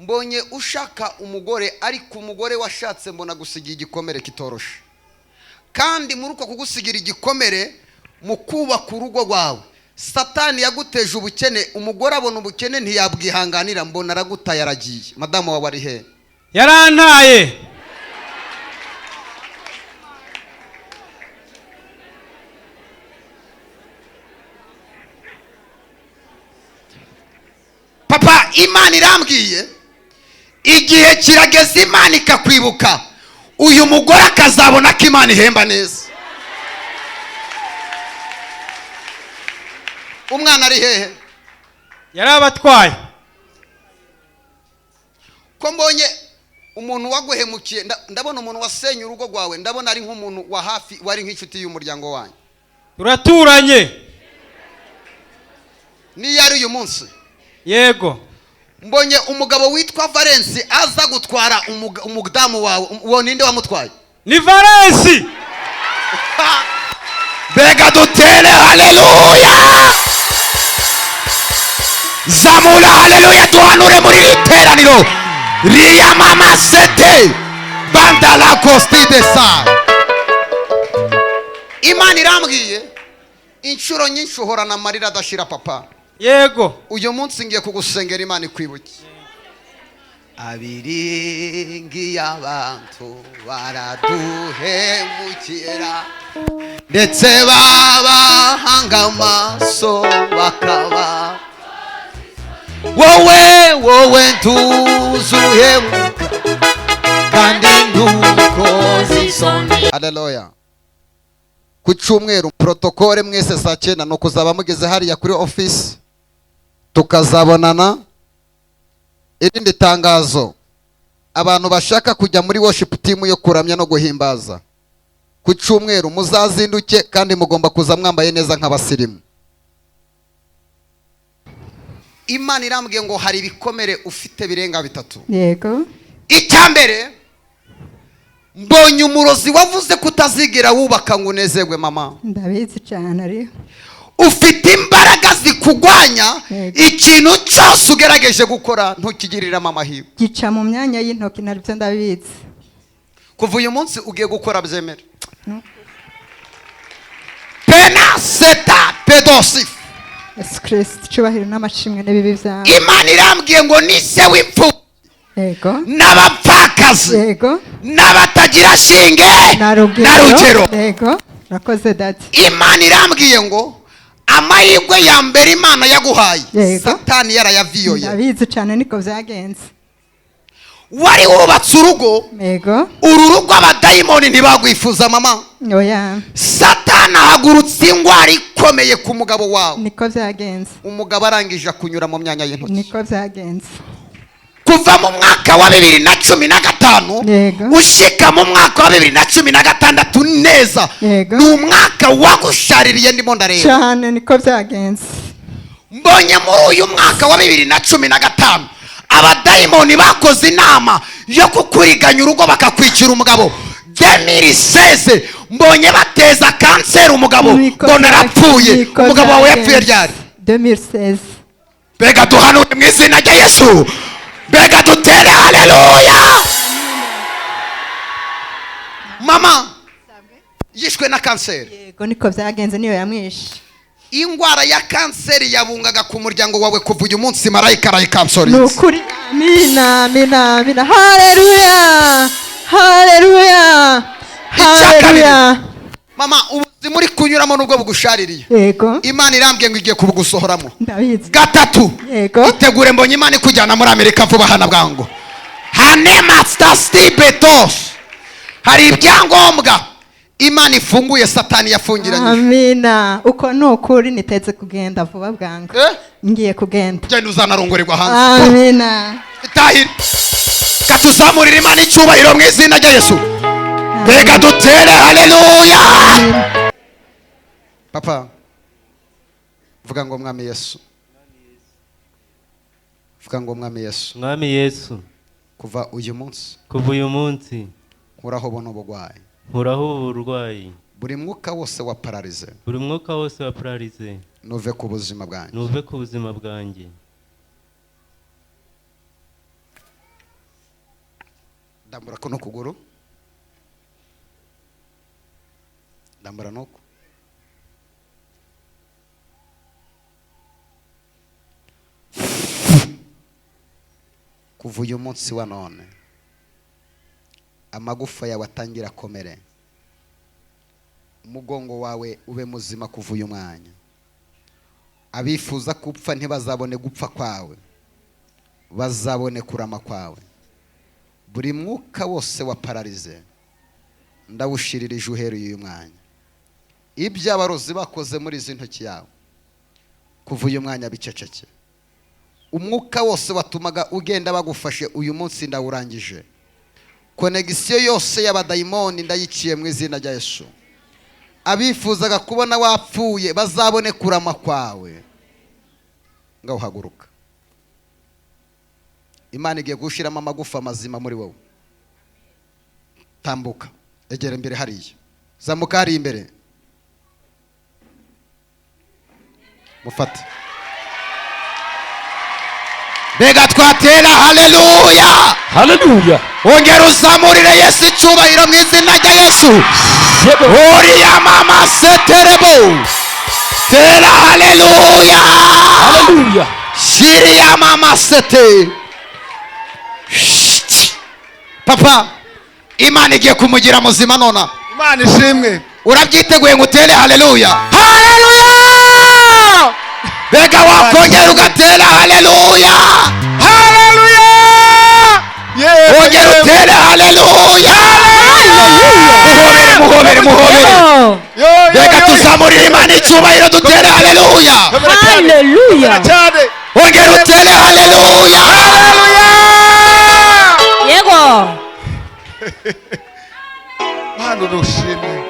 Mbonye ushaka umugore, ariko umugore washatse mbona gusigira igikomere kitoroshe. Kandi muri uko kugusigira igikomere mu kubaka urugo rwawe, Satani yaguteje ubukene. Umugore abona ubukene ntiyabwihanganira, mbona aragutaye aragiye. Madamu wawe ari he? Yarantaye. Papa, Imana irambwiye igihe kirageze Imana ikakwibuka, uyu mugore akazabona ko Imana ihemba neza. Umwana ari hehe? Yarabatwaye. Ko mbonye umuntu waguhemukiye, ndabona umuntu wasenye urugo rwawe, ndabona ari nk'umuntu wa hafi, wari nk'inshuti y'umuryango wanyu. Turaturanye. Niyo ari uyu munsi? Yego. Mbonye umugabo witwa Valensi aza gutwara umudamu wawe. Uwo ninde wamutwaye? Ni Valensi. Mbega dutere haleluya, zamura haleluya, duhanure muri iri teraniro riyamamasete bandala kostide sa. Imana irambwiye inshuro nyinshi uhorana amarira adashira, papa. Yego. Uyu munsi ngiye kugusengera Imana ikwibuke. Abiringiye abantu baraduhemukira, ndetse babahanga amaso bakaba wowe wowe ntuzuhemuka kandi ntukoze isoni. Haleluya. Ku cyumweru protokole mwese saa 9 ni ukuzaba mugeze hariya kuri office, tukazabonana. Irindi tangazo, abantu bashaka kujya muri worship team yo kuramya no guhimbaza ku cyumweru muzazinduke, kandi mugomba kuza mwambaye neza nk'abasirimu. Imana irambwiye ngo hari ibikomere ufite birenga bitatu. Yego. Icya mbere, mbonye umurozi wavuze ko utazigira wubaka ngo unezerwe, mama. Ndabizi cyane ari. Ufite imbaraga zikugwanya, Yego. ikintu cyose ugerageje gukora ntukigiriramo amahirwe. Gica mu myanya y'intoki, nabyo ndabizi. Kuva uyu munsi ugiye gukora byemere. No. Pena seta pedosif. Yesu Kristo, icyubahiro n'amashimwe n'ibibi byawe. Imana irambwiye ngo ni se w'imfubyi Yego. n'abapfakazi Yego. n'abatagira shinge Na rugero. na rugero. Yego. Urakoze dadi. Imana irambwiye ngo amahirwe ya mbere Imana yaguhaye, Yego. Satani yarayaviyoye. Ndabizi cyane niko byagenze. Wari wubatse urugo. Yego. Uru rugo abadayimoni ntibagwifuza, mama. Oya. Satani ahagurutse indwara ikomeye ku mugabo wawe. Niko byagenze. Umugabo arangije kunyura mu myanya y'intoki. Niko byagenze. Kuva mu mwaka wa 2015 Yego. ushika mu mwaka wa 2016 neza, Yego. ni umwaka wagushaririye ndimo ndareba. Cyane niko byagenze. Mbonye muri uyu mwaka wa 2015 abadayimoni bakoze inama yo kukuriganya urugo bakakwicira umugabo. 2016 mbonye bateza kanseri umugabo, mbona arapfuye. Umugabo wawe yapfuye ryari? 2016. Mbega duhanure mu izina rya Yesu, mbega dutere haleluya. Mama yishwe na kanseri. Yego niko byagenze, niyo yamwishe. Indwara ya kanseri yabungaga ku muryango wawe, kuva uyu munsi marayika arayikansorinze. Ni ukuri. Amina, amina, amina. Haleluya, haleluya, haleluya. Mama, ubuzima uri kunyuramo nubwo bugushaririye, Yego. Imana irambwiye ngo igiye kubugusohoramo. Ndabizi. Gatatu, Yego. itegure, mbonye Imana ikujyana muri Amerika vuba hana bwangu. Hanemastastibetos, hari ibyangombwa Imana ifunguye Satani yafungiranyije. Amina. Uko ni ukuri, niteze kugenda vuba bwangu. Ngiye kugenda. Genda uzanarongorerwa hanze. Amina. Itahire katuzamurira Imana icyubahiro mu izina rya Yesu. Mbega dutere haleluya. Papa, vuga ngo Mwami Yesu. Vuga ngo Mwami Yesu. Mwami Yesu. Kuva uyu munsi, Kuva uyu munsi, nkuraho buno bugwayi. nkuraho ubu burwayi. Buri mwuka wose wa pararize, Buri mwuka wose wa pararize, nuve ku buzima bwanjye. nuve ku buzima bwanjye. Ndambura kuno kuguru, ndambura nuko. Kuva uyu munsi wa none amagufa yawe atangira akomere, umugongo wawe ube muzima kuva uyu mwanya. Abifuza gupfa ntibazabone gupfa kwawe, bazabone kurama kwawe. Buri mwuka wose wa pararize ndawushiririje uhereye uyu mwanya. Ibyo abarozi bakoze muri izi ntoki yawe kuva uyu mwanya biceceke. Umwuka wose watumaga ugenda bagufashe uyu munsi ndawurangije. Konegisiyo yose y'abadayimoni ndayiciye mu izina rya Yesu. Abifuzaga kubona wapfuye bazabone kurama kwawe. Ngaho haguruka. Imana igiye gushiramo amagufa mazima muri wowe. Tambuka, egera imbere hariya, zamuka hariya imbere, mufate. Mbega twatera haleluya, haleluya. Ongera uzamurire Yesu icyubahiro mu izina rya Yesu. Uriya mama seterebo, tera haleluya, haleluya. Shiriya mama sete. Papa, Imana igiye kumugira muzima nona. Imana ishimwe. Urabyiteguye ngo utere haleluya? Haleluya. Mbega wakongera ugatera haleluya, haleluya. Ongera utere haleluya. Muhobere, muhobere, muhobere. Reka tuzamurire Imana icyubahiro dutere haleluya, haleluya. Ongera utere haleluya, haleluya. Yego. Mana nushimwe,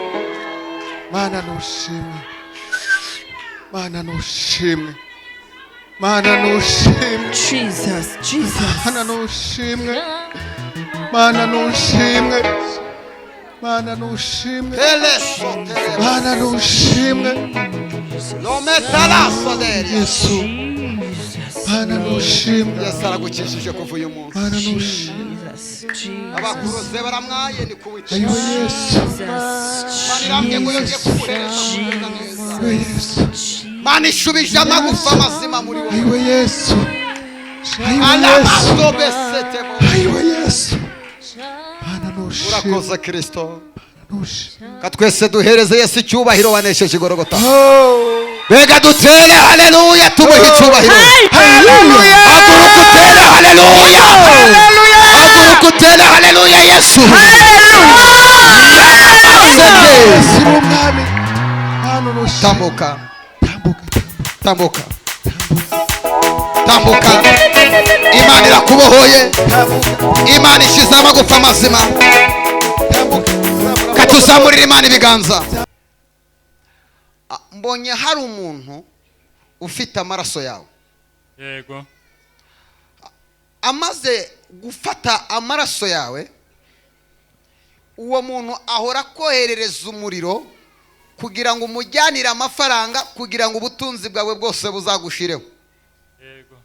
Mana nushimwe, Mana nushimwe, Mana nushimwe. Jesus, Jesus. Mana nushimwe, Mana nushimwe, Mana nushimwe, Mana nushimwe. Yesu, Mana nushimwe. Yesu aragukijije kuva uyu munsi. Mana nushimwe. Abakuroze baramwaye ni kuwica. Ayo Yesu. Mana irambye ngo yongeye kuguhereza kugenda neza. Ayo Yesu. Mana ishubije amagufa mazima muri wowe. Ayo Yesu. Ayo Yesu. Ayo Yesu. Mana nushimwe. Urakoze Kristo. Katwese duhereze Yesu icyubahiro wanesheje Igorogota. Mbega dutere haleluya, tumuhe icyubahiro. Haleluya. Haguruka utere haleluya. Haleluya. Haguruka utere haleluya Yesu. Yesu ni umwami. Mana nushimwe. Tambuka. Tambuka. Tambuka. Imana irakubohoye. Imana ishize amagufa mazima. Katuzamurira Imana ibiganza. Mbonye hari umuntu ufite amaraso yawe. Yego. Amaze gufata amaraso yawe, uwo muntu ahora koherereza umuriro kugira ngo umujyanire amafaranga, kugira ngo ubutunzi bwawe bwose buzagushireho. Yego.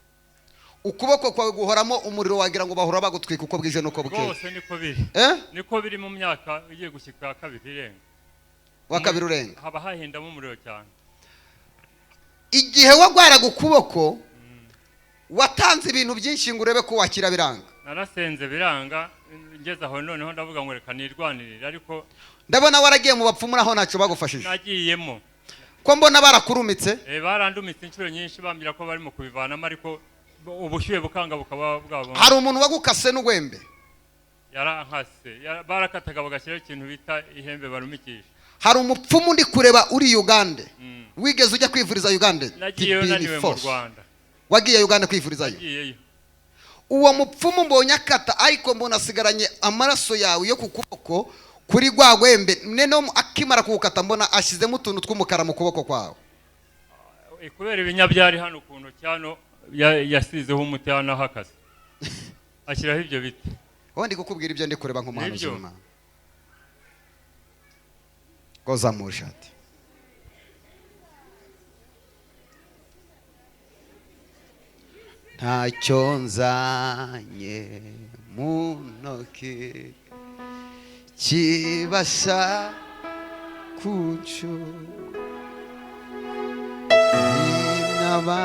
Ukuboko kwawe guhoramo umuriro wagira ngo bahora bagutwika uko bwije nuko bukeye. Rwose niko biri. Niko biri mu myaka igiye gushyika kabiri irenga. Wa kabiri urenga. Haba hahindamo umuriro cyane. Igihe wagwaraga ukuboko watanze ibintu byinshi ngo urebe ko wakira biranga. Narasenze biranga, ngeze aho noneho ndavuga ngo reka nirwanirire, ariko ndabona waragiye mu bapfumu naho ntacyo bagufashije. Nagiyemo. Ko mbona barakurumitse? Barandumitse inshuro nyinshi bambwira ko barimo kubivanamo, ariko ubushyuhe bukanga bukaba bwabo. Hari umuntu wagukase n'ugwembe? Yarankase. Barakataga bagashyiraho ikintu bita ihembe barumikisha. Hari umupfumu ndi kureba uri Uganda. Wigeze ujya kwivuriza Uganda? Nagiyeyo naniwe mu Rwanda. Wagiye Uganda kwivurizayo? Nagiyeyo. Uwo mupfumu mbonye akata, ariko mbona asigaranye amaraso yawe yo ku kuboko kuri rwa gwembe. Nene akimara kuwukata mbona ashyizemo utuntu tw'umukara mu kuboko kwawe. Kubera ibinyabyari hano ku ntoki hano yasizeho umuti hano ahakaze. Ashyiraho ibyo biti. Wowe ndi kukubwira ibyo ndi kureba nk'umuhanuzi w'Imana. Goza mu ishati. Ntacyo nzanye Mu ntoki kibasha kucu inaba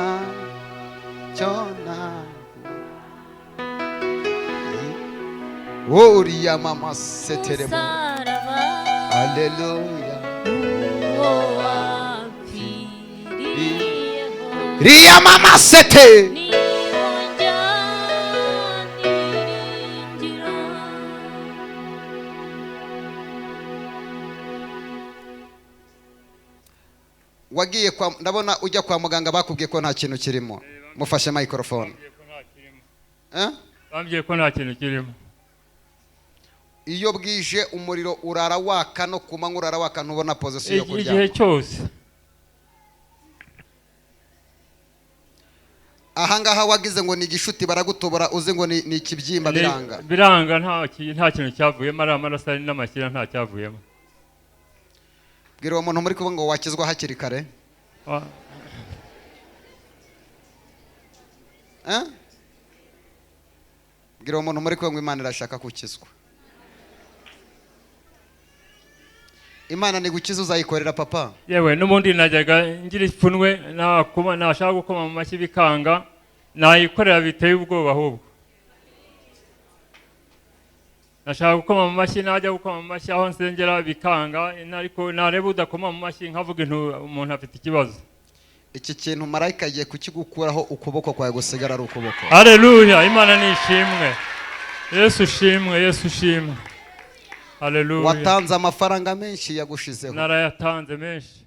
cyona uriya mama seteremo. Haleluya. Riya mama sete. Wagiye kwa, ndabona ujya kwa muganga bakubwiye ko nta kintu kirimo. Mufashe microphone. Eh? Bambwiye ko nta kintu kirimo. Iyo bwije umuriro urara waka, no ku manywa urara waka, ntubona position yo Igihe kuryama. cyose. Ahangaha wagize ngo ni igishuti baragutobora, uzi ngo ni ikibyimba, biranga. Biranga, nta kintu cyavuyemo, ari amaraso ari n'amashyira, nta cyavuyemo. Bwira uwo muntu muri kuvuga ngo wakizwa hakiri kare. Eh? Bwira uwo muntu muri kuvuga ngo Imana irashaka gukizwa. Imana ni gukiza, uzayikorera papa. Yewe, n'ubundi najyaga ngira ipfunwe, nashaka gukoma mu mashyi bikanga, nayikorera biteye ubwoba ahubwo. Nashaka gukoma mu mashyi, najya gukoma mu mashyi aho nsengera bikanga, ariko nareba udakoma mu mashyi nkavuga intu umuntu afite ikibazo. Iki kintu marayika agiye kukigukuraho, ukuboko kwawe gusigara ari ukuboko. Haleluya, Imana ni ishimwe. Yesu ushimwe, Yesu ushimwe. Haleluya. Watanze amafaranga menshi yagushizeho. Narayatanze menshi.